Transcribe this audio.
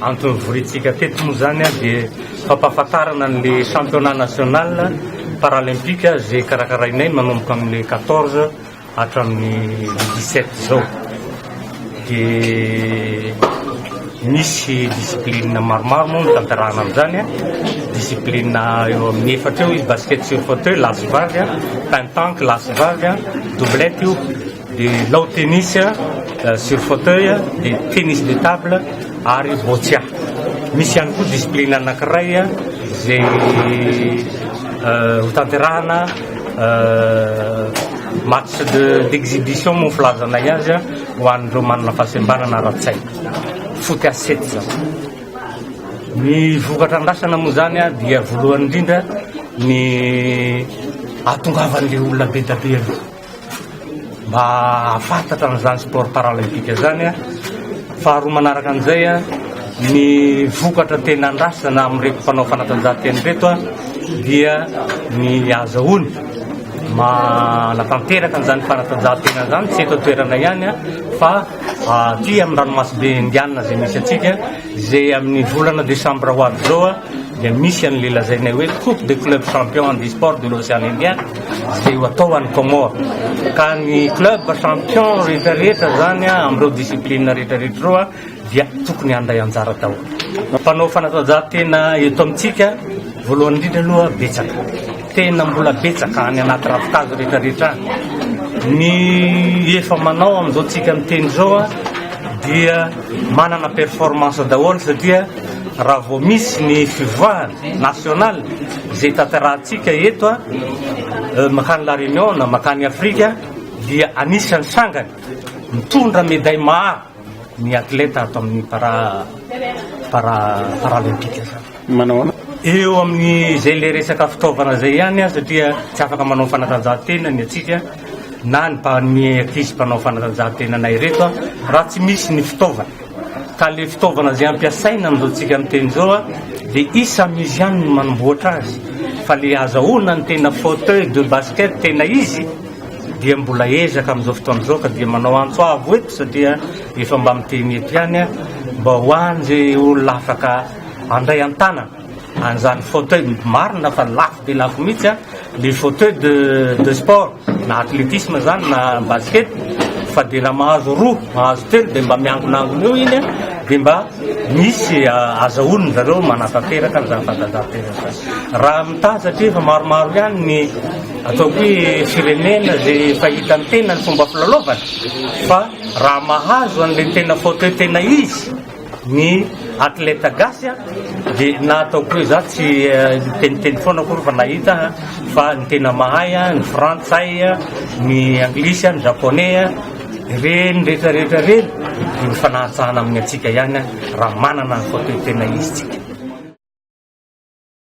Antony nivoriantsika teto moa izany dia fampahafantarana an'ilay championnat national paralympique izay karakarainay manomboka amin'ny 14 hatramin'ny 17 izao. Dia misy discipline maromaro moa no tanterahana amin'izany. Discipline eo amin'ny efatra eo izy, basket sur fauteuil, lahy sy vavy, pétanque lahy sy vavy, doublette io. Dia lao tennis sur fauteuil, dia tennis de table ary boccia. Misy ihany koa discipline anankiray izay hotanterahana match de d'exhibition moa filazanay azy ho an'ireo manana fahasembanana ara-tsaina. Foot à sept izany. Ny vokatra andrasana moa izany dia voalohany indrindra ny ahatongavan'ilay olona be dia be aloha. Mba hahafantatra an'izany sport paralympique izany. Faharoa manaraka an'izay, ny vokatra tena andrasana amin'ireto mpanao fanatanjahantena ireto dia ny azahoany manatanteraka an'izany fanatanjahantena izany, tsy eto an-toerana ihany fa aty amin'ny ranomasimbe indianina izay misy antsika, izay amin'ny volana desambra ho avy izao dia misy an'ilay lazainay hoe coupe de club champion handisport de l'océan Indien izay ho atao any Comores. Ka ny club champion rehetrarehetra zany amin'ireo discipline rehetrarehetra ireo dia tokony handray anjara daholo. Mpanao fanatanjahantena eto amintsika voalohany indrindra aloha betsaka, tena mbola betsaka any anaty ravinkazo rehetrarehetra any. Ny efa manao amin'izao tsika miteny izao dia manana performance daholo satria raha vao misy ny fivoahana national izay tanterahantsika eto mankany La Réunion na mankany Afrika dia anisan'ny sangany mitondra médaille maro ny atleta ato amin'ny para para paralympique zany. Manao ahoana? Eo amin'ny izay le resaka fitaovana izay ihany satria tsy afaka manao fanatanjahantena ny antsika na ny ny ankizy mpanao fanatanjahantena anay ireto raha tsy misy ny fitaovana. Ka le fitaovana izay ampiasaina amin'izao tsika miteny izao dia isan'izy ihany no manamboatra azy fa le azahoana ny tena fauteuil de basket tena izy dia mbola ezaka amin'izao fotoana izao ka dia manao antso avo eto satria efa mba miteny eto ihany mba ho an'izay olona afaka handray an-tanana an'izany fauteuil marina fa lafo dia lafo mihitsy le fauteuil de de sport na athlétisme zany na basket fa dia raha mahazo roa mahazo telo dia mba miangonangona eo iny dia mba misy azahoany zareo manatanteraka an'izany fanatanjahantena zany raha mitaha satria efa maromaro ihany ny ataoko hoe firenena zay efa hitan'ny tena ny fomba filalaovana fa raha mahazo an'ilay tena fauteuil tena izy ny atleta gasy a dia na ataoko hoe za tsy niteniteny foana akory fa nahita fa ny tena mahay a ny frantsay a ny anglisy a ny japonais a ireny rehetrarehetra ireny dia mifanahantsahana amin'ny antsika ihany a raha manana ny fauteuil tena izy tsika.